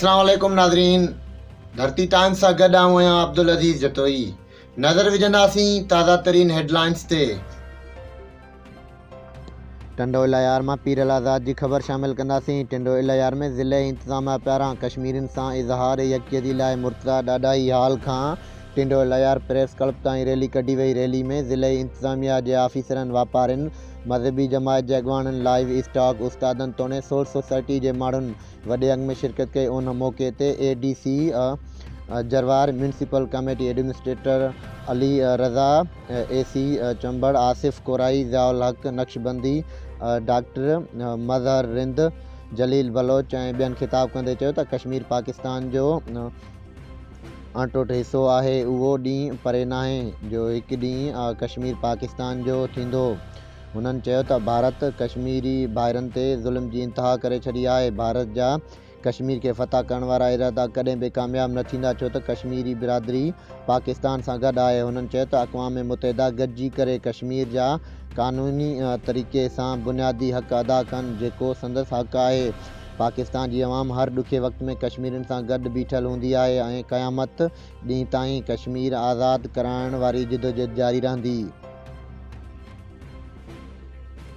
اسلام عليڪم ناظرين ڌرتي ٽائمز سان گڏ آئون آهيان عبدالعزيز جتوئي نظر وجهنداسين تازه ترين هيڊلائنز تي. ٽنڊو الهيار مان پيرل آزاد جي خبر شامل ڪنداسين ٽنڊو الهيار ۾ ضلعي انتظاميا پاران ڪشميرين سان اظهار يڪجهتي لاء مرتضيٰ ڏاڏاهي هال کان ٽنڊو الهيار پريس ڪلب تائين ريلي ڪڍي وئي، ريلي ۾ ضلعي انتظاميا جي آفيسرن، واپارين، مذهبي جماعت جي اڳواڻن، لائيو اسٽاڪ، استادن توڻي سول سوسائٽي جي ماڻهن وڏي انگ ۾ شرڪت ڪئي، ان موقعي تي A D C Jarwar, municipal committee administrator Ali Raza, A C Chambar Asif Korai, Zia ul Haq Naqshbandi, doctor Mazhar Rind, Jalil Baloch ۽ ٻين خطاب ڪندي چيو ته ڪشمير پاڪستان جو اڻٽوٽ حصو آهي، اهو ڏينهن پري ناهي جو هڪ ڏينهن ڪشمير پاڪستان جو ٿيندو. هنن چيو ته ڀارت ڪشميري ڀائرن تي ظلم جي انتها ڪري ڇڏي آهي، ڀارت جا ڪشمير کي فتح ڪرڻ وارا ارادا ڪڏهن به ڪامياب نه ٿيندا ڇو ته ڪشميري برادري پاڪستان سان گڏ آهي. هنن چيو ته اقوام متحده گڏجي ڪري ڪشمير جا قانوني طريقي سان بنيادي حق ادا ڪن جيڪو سندس حق آهي. پاڪستان جي عوام هر ڏکي وقت ۾ ڪشميرين سان گڏ بيٺل هوندي آهي ۽ قيامت ڏينهن تائين ڪشمير آزاد ڪرائڻ واري جدوجهد جاري رهندي.